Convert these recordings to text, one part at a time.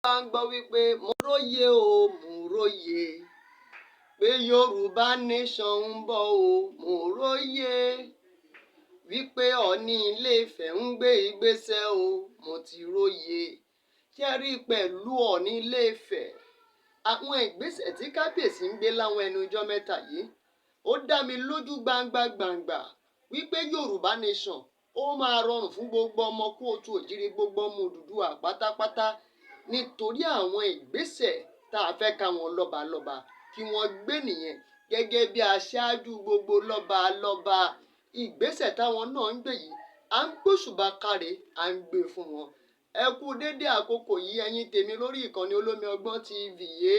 Bá ń gbọ́ wípé mo róye o, mo róye pé Yorùbá Nation ń bọ̀ o. Mo róye wípé Ọọ̀ni Ilé-Ifẹ̀ ń gbé ìgbésẹ̀ o. Mo ti róye. Ṣé rí i pẹ̀lú Ọọ̀ni Ilé-Ifẹ̀, àwọn ìgbésẹ̀ tí kábíyèsí ń gbé láwọn ẹnu ọjọ́ mẹ́ta yìí, ó dá mi lójú gbangba gbangba wípé Yorùbá Nation ó máa rọrùn fún gbogbo ọmọ káàárọ̀ oòjíire, gbogbo ọmọ Odùduwà pátápátá, nítorí àwọn ìgbésẹ̀ tá a fẹ́ káwọn lọ́balọ́ba kí wọ́n gbé nìyẹn gẹ́gẹ́ bí aṣáájú gbogbo lọ́balọ́ba. Ìgbésẹ̀ táwọn náà ń gbé yìí, à ń gbóṣùbà káre, à ń gbé fún wọn. Ẹ kú dédé àkókò yìí, ẹ̀yin tèmi lórí ìkànnì Olómi Ọgbọ́n TV. Yé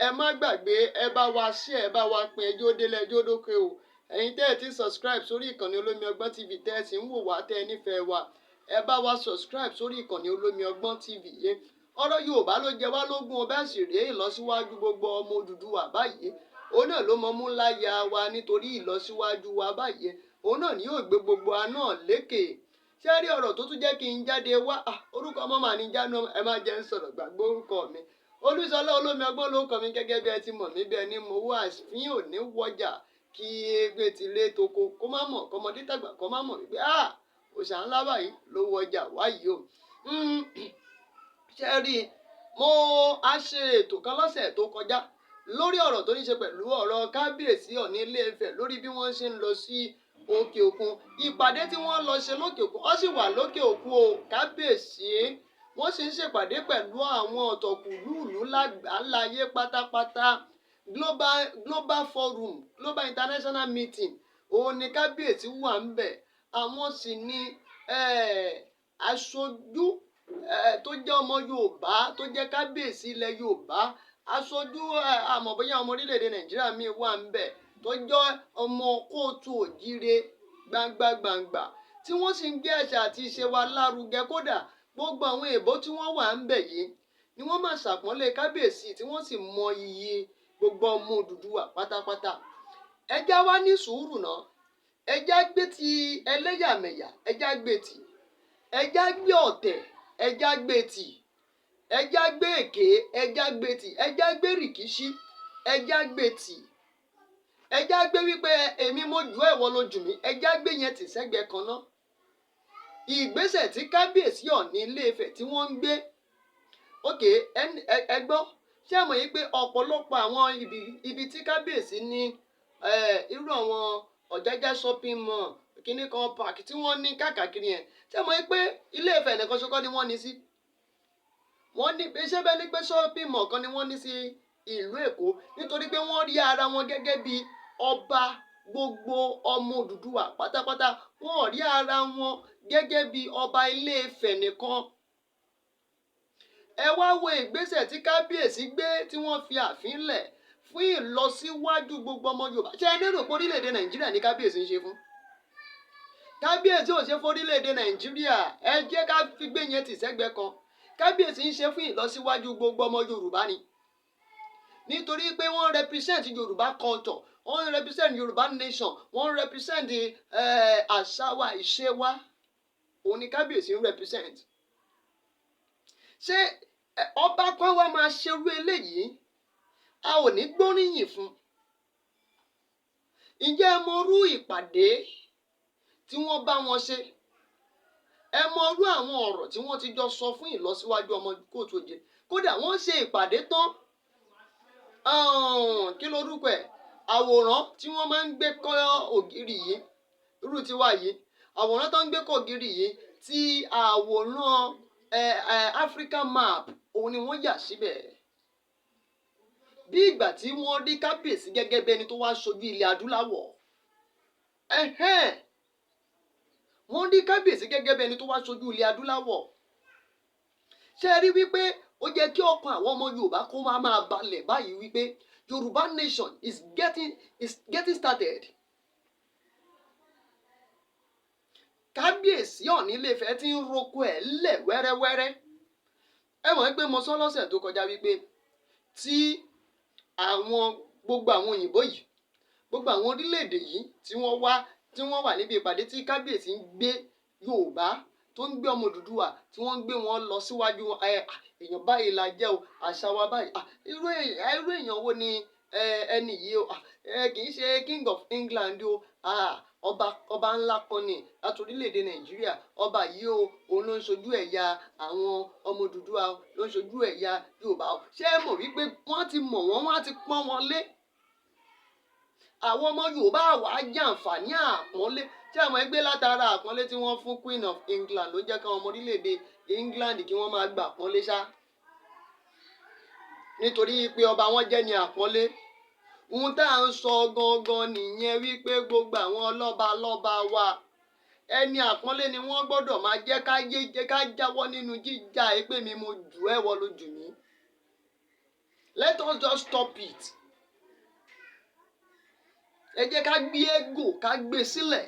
ẹ má gbàgbé, ẹ bá wa ṣe, ẹ bá wa pín, ẹjọ́ délẹ̀, ẹjọ́ dókè o. Ẹ̀yin tẹ́ ẹ ti subscribe sórí ìkànnì Olómi Ọgbọ́n TV, tẹ́ ẹ sì ń wò wá, tẹ́ ẹ nífẹ̀ẹ́ wa, ẹ bá wa subscribe sórí ìkànnì Olómi Ọgbọ́n TV. Yé ọ̀rọ̀ Yorùbá ló jẹ wá lógún o. Bẹ́ẹ̀ sì rèé, ìlọsíwájú gbogbo ọmọ Odùduwà báyìí, òun náà ló mọ mú ńlá ya wa, nítorí ìlọsíwájú wa báyìí, òun náà ni yóò gbé gbogbo wa náà lékè. Ṣé rí ọ̀rọ̀ tó tún jẹ́ kí n jáde wá? Orúkọ ọmọ màá ní jánu, ẹ má jẹ́ ń sọ̀rọ̀ gbàgbé orúkọ mi. Olúṣọlá Olómi Ọgbọ́n ló kọ mi, gẹ́gẹ́ bí ẹ ti mọ̀ mí. Bẹ́ẹ̀ ni mo wá àfín òní wọjà kí egbe ti lé toko kó má mọ̀, kọ́mọdé tàgbà kó má mọ̀ wípé òòṣà ńlá báyìí ló wọjà wáyìí o. Ṣé rí i, mo á ṣe ètò kan lọ́sẹ̀ tó kọjá lórí ọ̀rọ̀ tó ní ṣe pẹ̀lú ọ̀rọ̀ kábíyèsí Ọọ̀ni Ilé-Ifẹ̀, lórí bí wọ́n ṣe ń lọ sí òkè òkun, ìpàdé tí wọ́n lọ ṣe lókè òkun. Ó sì wà lókè òkun o, kábíyèsí. Wọ́n sì ń ṣèpàdé pẹ̀lú àwọn ọ̀tọ̀kùlúùlú lágbàláyé pátápátá. Global forum, global international meeting, òun ni kábíyèsí wà ń bẹ̀. Àwọn sì ni aṣojú tó jẹ́ ọmọ Yorùbá, tó jẹ́ kábíyèsí ilẹ̀ Yorùbá, aṣojú. Àmọ́ bóyá ọmọ orílẹ̀-èdè Nàìjíríà míì wà ń bẹ̀ tó jẹ́ ọmọ káàárọ̀ oòjíire gbangba gbangba, tí wọ́n sì ń gbé àṣà àti ìṣe wa lárugẹ. Kódà gbogbo àwọn èèbó tí wọ́n wà ń bẹ̀ yìí ni wọ́n máa ṣàpọ́nlé kábíyèsí, tí wọ́n sì mọ iye gbogbo ọmọ Odùduwà pátápátá. Ẹ já wá ní sùúrù náà, ẹ já gbé ti ẹlẹ́yàmẹ̀yà, ẹ já gbé tì, ẹ já gbé ọ̀tẹ̀, ẹ já gbé tì, ẹ já gbé èké, ẹ já gbé tì, ẹ já gbé rìkíṣí, ẹ já gbé tì, ẹ já gbé wípé èmi mo jù ẹ́, ìwọ ló jù mí, ẹ já gbé yẹn tì sẹ́gbẹ̀ẹ́ kan náà. Ìgbésẹ̀ tí kábíyèsí Ọọ̀ni Ilé-Ifẹ̀ tí wọ́n ń gbé òkè, ẹ gbọ́, ṣé ẹ mọ̀ yìí pé ọ̀pọ̀lọpọ̀ àwọn ibi tí kábíyèsí ní, irú àwọn Ọ̀jájá Shopping Mall, kíní kan park tí wọ́n ní káàkiri yẹn, ṣé ẹ mọ̀ yìí pé Ilé-Ifẹ̀ nìkan ṣoṣo ni wọ́n ní sí? Wọ́n ní ṣé bẹ́ẹ̀ ni pé shopping mall kan ni wọ́n ní sí ìlú Èkó, nítorí pé wọ́n rí ara wọn gẹ́gẹ́ bí ọba gbogbo ọmọ Odùduwà pátápátá. Wọ́n rí ara wọn gẹ́gẹ́ bí ọba Ilé-Ifẹ̀ nìkan. Ẹ wá wo ìgbésẹ̀ tí kábíyèsí gbé, tí wọ́n fi ààfin lẹ̀ fún ìlọsíwájú gbogbo ọmọ Yorùbá. Ṣé ẹ lérò pé orílẹ̀-èdè Nàìjíríà ní kábíyèsí ń ṣe fún? Kábíyèsí ò ṣe fún orílẹ̀-èdè Nàìjíríà. Ẹ jẹ́ ká fi gbé yẹn tì sẹ́gbẹ̀ẹ́ kan. Kábíyèsí ń ṣe fún ìlọsíwájú gbogbo ọmọ Yorùbá ni, nítorí pé wọ́n represent Yorùbá culture, wọ́n represent Yorùbá nation, wọ́n represent àṣà wa, ìṣe wa. Òun ni kábíyèsí ń represent. Ṣé ọba kan wá máa ṣerú eléyìí, a ò ní gbóríyìn fún? Ǹjẹ́ ẹ mọ irú ìpàdé tí wọ́n bá wọn ṣe? Ẹ mọ irú àwọn ọ̀rọ̀ tí wọ́n ti jọ sọ fún ìlọsíwájú ọmọ káàárọ̀ oòjíire? Kódà wọ́n ṣe ìpàdé tán, kí lorúkọ ẹ̀, àwòrán tí wọ́n máa ń gbé kọ́ ògiri yìí, irú tiwa yìí, àwòrán tó ń gbé kọ́ ògiri yìí, tí àwòrán African map, òun ni wọ́n yà síbẹ̀, bí ìgbà tí wọ́n rí kábíyèsí gẹ́gẹ́ bí ẹni tó wá ṣojú ilẹ̀ adúláwọ̀. Ẹ̀hẹ́n, wọ́n rí kábíyèsí gẹ́gẹ́ bí ẹni tó wá ṣojú ilẹ̀ adúláwọ̀. Ṣé ẹ rí wípé ó jẹ́ kí ọkàn àwọn ọmọ Yorùbá kó máa máa balẹ̀ báyìí wípé Yorùbá nation is getting started? Kábíyèsí Ọọ̀ni Ilé-Ifẹ̀ tí ń roko ẹ̀ lẹ̀ wẹ́rẹ́wẹ́rẹ́. Ẹ mọ̀ pé mo sọ lọ́sẹ̀ tó kọjá wípé tí àwọn gbogbo àwọn òyìnbó yìí, gbogbo àwọn orílẹ̀-èdè yìí tí wọ́n wá, tí wọ́n wà níbi ìpàdé tí kábíyèsí ń gbé Yorùbá, tó ń gbé ọmọ Odùduwà, tí wọ́n ń gbé wọn lọ síwájú. Èèyàn báyìí la jẹ́ o, àṣà wa báyìí. Ah, irú èèyàn wo ni ẹni yìí o? Ah, kì í ṣe King of England o. Ah, ọba ńlá kan ni láti orílẹ̀-èdè Nàìjíríà. Ọba yìí o, òun ló ń ṣojú ẹ̀yà àwọn ọmọ Odùduwà, ló ń ṣojú ẹ̀yà Yorùbá o. Ṣé ẹ mọ̀ wípé wọ́n ti mọ̀ wọ́n, wọ́n á ti pọ́n wọn lé? Àwọn ọmọ Yorùbá wà á jàǹfààní àpọ́nlé tí àwọn ẹgbẹ́ látara àpọ́nlé tí wọ́n fún Queen of England, ló jẹ́ káwọn ọmọ orílẹ̀-èdè England kí wọ́n máa gbà àpọ́nlé ṣá, nítorí pé ọba wọn jẹ́ ní àpọ́nlé. Ohun tá à ń sọ gangan nìyẹn, wípé gbogbo àwọn lọ́ba lọ́ba wa, ẹni àpọ́nlé ni wọ́n gbọ́dọ̀ máa jẹ́. Ká yé jẹ́ ká jáwọ́ nínú jíjà pé mi mo jù ẹ́, wọ́ ló jù mí. Let us just stop it. Ẹ jẹ́ ká gbé ego, ká gbé sílẹ̀.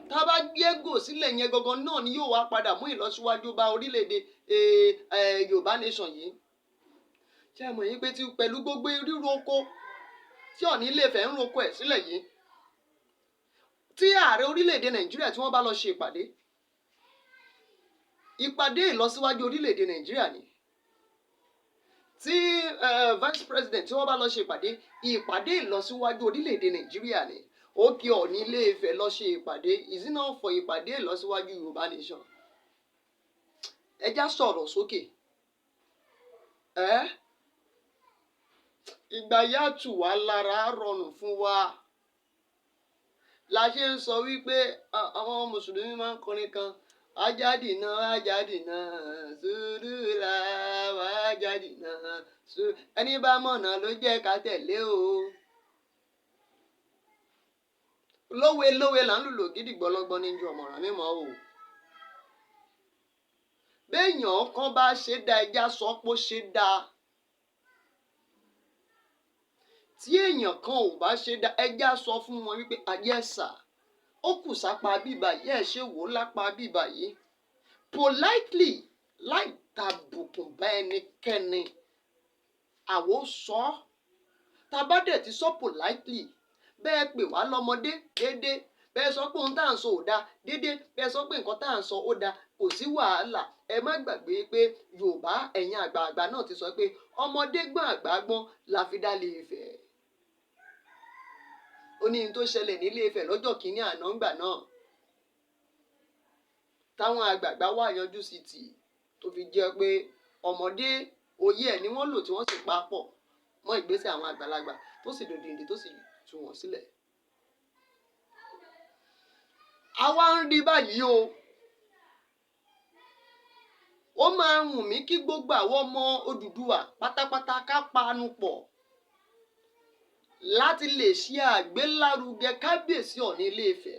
Tá a bá gbé ego sílẹ̀ yẹn gangan náà ni yóò wá padà mú ìlọsíwájú bá orílẹ̀-èdè Yorùbá nation yìí. Ṣé ẹ mọ̀ yín pé tí pẹ̀lú gbogbo ríro oko tí Ọọ̀ni Ilé-Ifẹ̀ ń roko ẹ̀ sílẹ̀ yìí, tí ààrẹ orílẹ̀-èdè Nàìjíríà tí wọ́n bá lọ ṣe ìpàdé, ìpàdé ìlọsíwájú orílẹ̀-èdè Nàìjíríà ni. Tí vice president tí wọ́n bá lọ ṣe ìpàdé, ìpàdé ìlọsíwájú orílẹ̀-èdè Nàìjíríà ni. Ó kí Ọọ̀ni Ilé-Ifẹ̀ lọ ṣe ìpàdé, is it not for ìpàdé ìlọsíwájú Yorùbá nation? Ẹ já sọ̀rọ̀ sókè. Ẹ́ ìgbà yá tù wá lára, rọrùn fún wa la ṣe ń sọ wípé àwọn mùsùlùmí máa ń kọrin kan: ajáde náà, ajáde náà, sùúrù la wà, ajáde náà. Ẹni bá mọ̀nà ló jẹ́ ká tẹ̀lé o. Lówe lówe là ń lùlù gídígbò, ọlọ́gbọ́n ní ju ọ̀mọ̀ràn mímọ́ o. Béèyàn kan bá ṣe dá, ẹja sọ pé ó ṣe dá. Tí èèyàn kan ò bá ṣe dá, ẹja sọ fún wọn wípé àyẹ̀sà ó kù sápá bíbà yìí, ẹ̀ ṣe wò ó lápá bíbà yìí, politely, láì tàbùkù bá ẹnikẹ́ni. Àwọ̀ sọ ọ́, tá a bá dẹ̀ ti sọ politely, bẹ́ẹ̀ pè wá lọ́mọdé déédéé, bẹ́ẹ̀ sọ pé ohun tá à ń sọ ò dáa déédéé, bẹ́ẹ̀ sọ pé nǹkan tá à ń sọ ó dáa, kò sí wàhálà. Ẹ má gbàgbé pé Yorùbá, ẹ̀yin àgbààgbà náà ti sọ pé ọmọdé gbọ́n, àgbà gbọ́n la fi dá Ilé Ifẹ̀. Ó ní n tó ṣẹlẹ̀ nílé Ifẹ̀ lọ́jọ́ kìíní àná ńgbà náà táwọn àgbààgbà wà yanjú sí tì, tó fi jẹ́ pé ọmọdé òye ẹ̀ ni wọ́n lò, tí wọ́n sì pa pọ̀ mọ́ ìgbésẹ̀ àwọn àgbàlagbà, tó sì dòdìndì, tó sì tú wọn sílẹ̀. Àwa ń rí báyìí o. Ó máa ń wù mí kí gbogbo àwọn ọmọ Odùduwà pátápátá ká panu pọ̀ láti lè ṣe àgbélárugẹ kábíyèsí Ọọ̀ni Ilé-Ifẹ̀,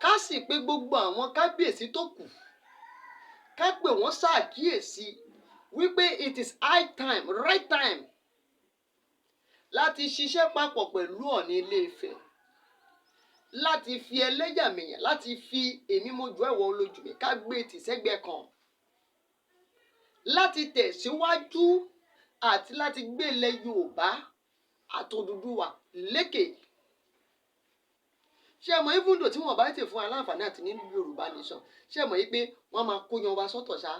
ká sì pé gbogbo àwọn kábíyèsí tó kù, ká pè wọ́n ṣàkíyèsí wípé it is high time, right time láti ṣiṣẹ́ papọ̀ pẹ̀lú Ọọ̀ni Ilé-Ifẹ̀, láti fi ẹlẹ́yàmẹ̀yà, láti fi èmi mo jù ẹ̀wọ̀ olójú mi, ká gbé tì sẹ́gbẹ̀ẹ́ kan, láti tẹ̀síwájú àti láti gbé ilẹ̀ Yorùbá àti Odùduwà lékè. Ṣé ẹ mọ̀, even though tí wọ́n bá tè fún wa láǹfààní àti ní Yorùbá nation, ṣé ẹ mọ̀ yìí pé wọ́n máa kó yan wa sọ́tọ̀ ṣá?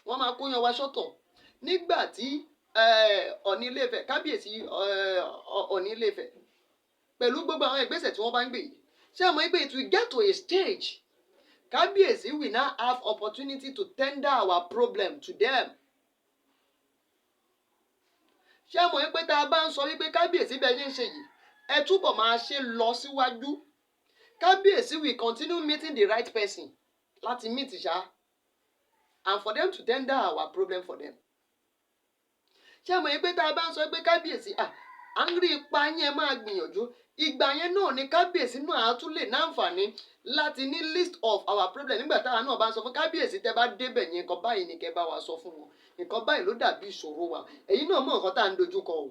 Wọ́n máa kó yan wa sọ́tọ̀ nígbà tí Ọọ̀ni Ilé-Ifẹ̀, kábíyèsí Ọọ̀ni Ilé-Ifẹ̀, pẹ̀lú gbogbo àwọn ìgbésẹ̀ tí wọ́n bá ń gbé yìí, ṣé ẹ mọ̀ pé it will get to a stage, kábíyèsí will now have opportunity to tender our problem to them? Ṣé ẹ mọ̀ pé tá a bá ń sọ wípé kábíyèsí, bẹ́ẹ̀ ṣe ń ṣe yìí, ẹ túbọ̀ máa ṣe lọ síwájú, kábíyèsí will continue meeting the right person láti meet ṣá, and for them to tender our problem for them. Ṣé ẹ mọ̀ pé tá a bá ń sọ pé kábíyèsí, à ń rí ipa yẹn, máa gbìyànjú, ìgbà yẹn náà ni kábíyèsí náà á tún lè náǹfààní láti ní list of our problem. Nígbà táwa náà bá ń sọ fún kábíyèsí, tẹ́ bá débẹ̀ yẹn, nǹkan báyìí ni kẹ́ bá wa sọ fún wọn, nǹkan báyìí ló dàbí ìṣòro wa, èyí náà mọ̀ nǹkan tá à ń dojúkọ o.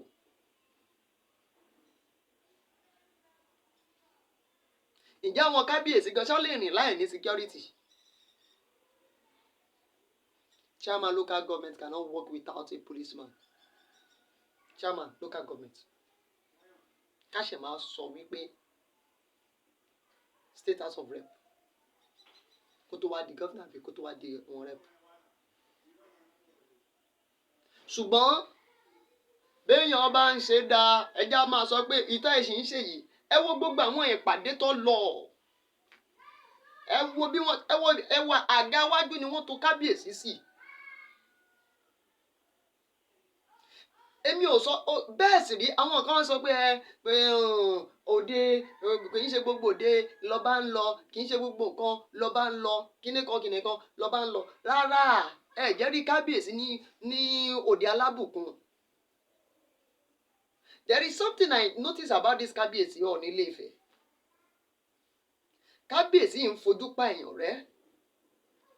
Ǹjẹ́ àwọn kábíyèsí gan ṣọ́ lè rìn láì ní security? Chairman local government cannot work without a policeman. Chairman local government, ká ṣe máa sọ wípé State House of Rep. Kó tó wá di governor àbí kó tó wá di wọn rep. Ṣùgbọ́n béèyàn bá ń ṣe dáa, ẹjá máa sọ pé ìtọ́ ẹ̀sìn ń ṣe yìí. Ẹ wo gbogbo àwọn ìpàdé tó lọ, ẹ wo bí wọ́n, ẹ wo àga wájú ni wọ́n tò kábíyèsí sí. Èmi ò sọ bẹ́ẹ̀ sì rí. Àwọn kan sọ pé ẹ pé òde kì í ṣe gbogbo òde lọ́ba ń lọ, kì í ṣe gbogbo nǹkan lọ́ba ń lọ, kíní kan kíní kan lọ́ba ń lọ. Rárá, ẹ jẹ́ rí kábíyèsí ní òde alábùkún. There is something I notice about this kábíyèsí Ọọ̀ni Ilé-Ifẹ̀. Kábíyèsí ń fojú pa èèyàn rẹ́.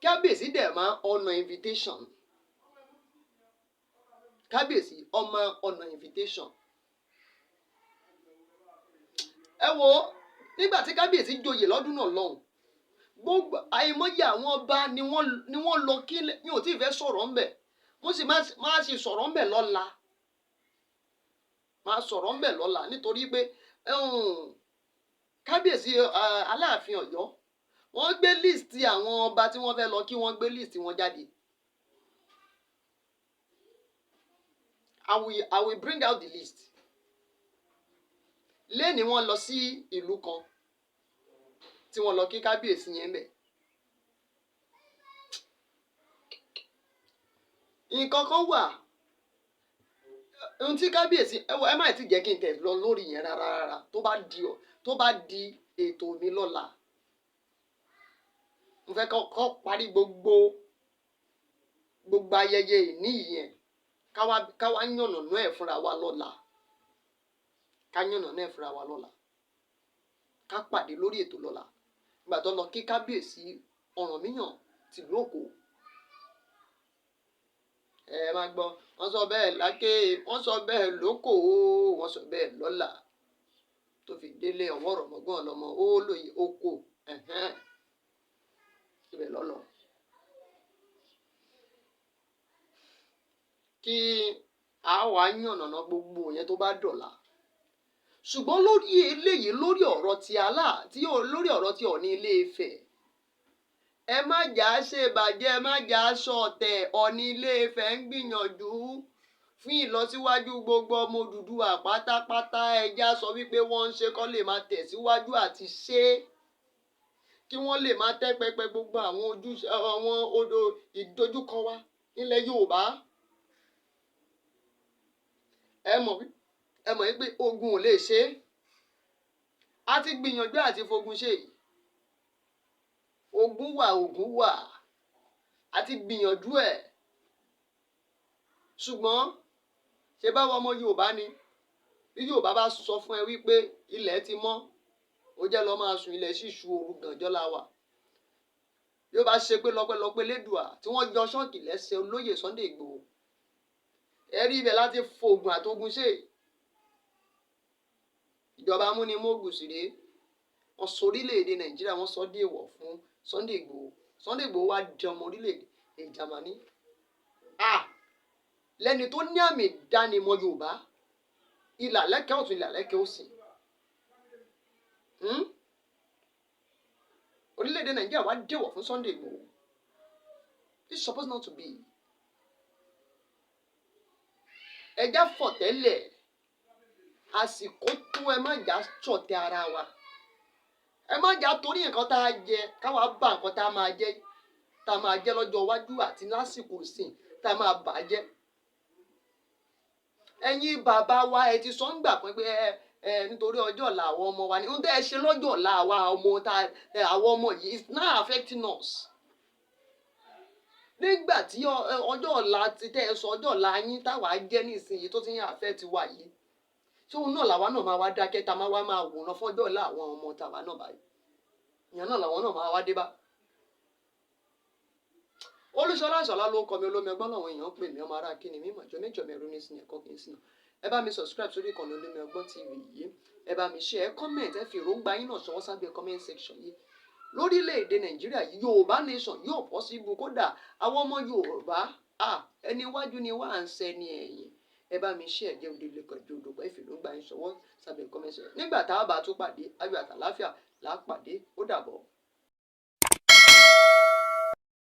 Kábíyèsí dẹ̀ máa honour invitation. Kábíyèsí ọmọ honour invitation. Ẹ wo nígbà tí kábíyèsí joyè lọ́dún náà lọ́hùn, gbogbo àìmọye àwọn ọba ni wọ́n lọ kí. Mi ò tí ì fẹ́ sọ̀rọ̀ ńbẹ̀, mo sì máa sì sọ̀rọ̀ ńbẹ̀ lọ́la, máa sọ̀rọ̀ ńbẹ̀ lọ́la, nítorí pé kábíyèsí Aláàfin Ọ̀yọ́, wọ́n gbé list àwọn ọba tí wọ́n fẹ́ lọ kí, wọ́n gbé list wọn jáde. I will bring out the list. Lẹ́ni wọ́n lọ sí ìlú kan tí wọ́n lọ kí kábíyèsí yẹn bẹ̀. Nǹkan kan wà ohun tí kábíyèsí, ẹ wọ, ẹ má ti jẹ́ kí n tẹ̀ lọ lórí yẹn rárá rárá. Tó bá di ètò mi lọ́la, mo fẹ́ kọ́ parí gbogbo ayẹyẹ ìní yẹn, káwá yànnàná ẹ̀ fúnra wa lọ́la, ká yànnàná ẹ̀ fúnra wa lọ́la, ká pàdé lórí ètò lọ́la. Ìgbà tó lọ kí kábíyèsí Ọ̀rànmíyàn tìlú Òkò, ẹ máa gbọ́, wọ́n sọ bẹ́ẹ̀ láké, wọ́n sọ bẹ́ẹ̀ lóko, wọ́n sọ bẹ́ẹ̀ lọ́la tó fi délé ọwọ́ rọ̀mọ́gbọ́n lọ́mọ ó lóye oko ibẹ̀ lọ́lọ́. Kí a wàá yànnàná gbogbo yẹn tó bá dọ̀la. Ṣùgbọ́n lórí eléyìí, lórí ọ̀rọ̀ ti alá tí lórí ọ̀rọ̀ ti Ọọ̀ni Ilé-Ifẹ̀, ẹ má jà á ṣèbàjẹ́, ẹ má jà á ṣọ̀tẹ̀. Ọọ̀ni Ilé-Ifẹ̀ ń gbìyànjú fún ìlọsíwájú gbogbo ọmọ Odùduwà pátápátá. Ẹja sọ wípé wọ́n ń ṣe kọ́ lè máa tẹ̀síwájú àti ṣe kí wọ́n lè máa tẹ́ pẹpẹ gbogbo àwọn ojúṣe, àwọn odò ìdojúkọ wa nílẹ̀ Yorùbá. Ẹ mọ̀ wípé ogun ò lè ṣe é. A ti gbìyànjú àti fogun ṣe. Ogun wà, ogun wà, a ti gbìyànjú ẹ̀. Ṣùgbọ́n ṣe báwo ọmọ Yorùbá ni, bí Yorùbá bá sọ fún ẹ wípé ilẹ̀ ti mọ́, ó jẹ́ lọ́ máa sùn, ilẹ̀ sì ṣú, òru gànjọ́ la wà. Yóò bá ṣe pé lọ́pẹ́lọpẹ́ Lédùà tí wọ́n yọ ṣọ́ọ̀kì lẹ́sẹ̀ olóyè Sunday Igboho, ẹ rí ibẹ̀ láti fògùn àtogun ṣe. Ìjọba amúnimóògùn sì rèé, wọ́n sọ orílẹ̀-èdè Nàìjíríà, wọ́n sọ déèwọ̀ fún Sunday Igboho. Sunday Igboho wá di ọmọ orílẹ̀-èdè Jámánì. Ah, lẹ́ni tó ní àmì ìdánimọ̀ Yorùbá, ìlà lẹ́kẹ̀ẹ́ ọ̀tún, ìlà lẹ́kẹ̀ẹ́ òsì. Orílẹ̀-èdè Nàìjíríà wá déèwọ̀ fún Sunday Igboho. It's supposed not to be. Ẹja fọ̀tẹ́lẹ̀, àsìkò tó. Ẹ má jà ṣọ̀tẹ̀ ara wa, ẹ má jà torí nǹkan tá a jẹ káwa bá nǹkan tá a máa jẹ, tá a máa jẹ lọ́jọ́ iwájú àti lásìkò sìn, tá a máa bà á jẹ́. Ẹ̀yin bàbá wa, ẹ ti sọ ń gbà pé ẹ nítorí ọjọ́ ọ̀la àwọn ọmọ wa ni ohun tẹ́ ẹ ṣe lọ́jọ́ ọ̀la àwa ọmọ tá àwọn ọmọ yìí is now affecting us. Nígbà tí ọjọ́ ọ̀la ti tẹ́ ẹ sọ, ọjọ́ ọ̀la yín táwa jẹ́ nísìnyí tó ti ń affect wa yìí, ṣé òun náà làwa náà máa wá dákẹ́, tá a máa wá máa wòran fọ́jọ́ ọ̀la àwọn ọmọ tàwa náà báyìí? Ìyẹn náà làwọn náà máa wá dé bá. Olúṣọlá Ìṣọ̀lá ló kọ mi, olómi ọgbọ́n làwọn èèyàn ń pè mí. Ọmọ ará kíni mímọ̀ jọ méjọ mẹ́rin ní sinmi ẹ̀kọ́ kì í sìn. Ẹ bá mi subscribe sórí ìkànnì Olómi Ọgbọ́n TV yìí, ẹ bá mi share, ẹ comment, ẹ fi èròǹgbà yín náà ṣọwọ́ sábẹ́ comment section yìí. Lórílẹ̀‐èdè Nàìjíríà yìí, Yorùbá nation yóò possible. Kódà àwọn ọmọ Yorùbá, ẹni iwájú ni wà ń sẹ́ni ẹ̀yìn. Ẹ bá mi share, jẹ́ òde lè kọjú odò, ẹ fi èròǹgbà yín ṣọwọ́ sábẹ́ comment section. Nígbà tá a bá tún pàdé, ayọ̀ àtàláfíà là á pàdé. Ó dàbọ̀.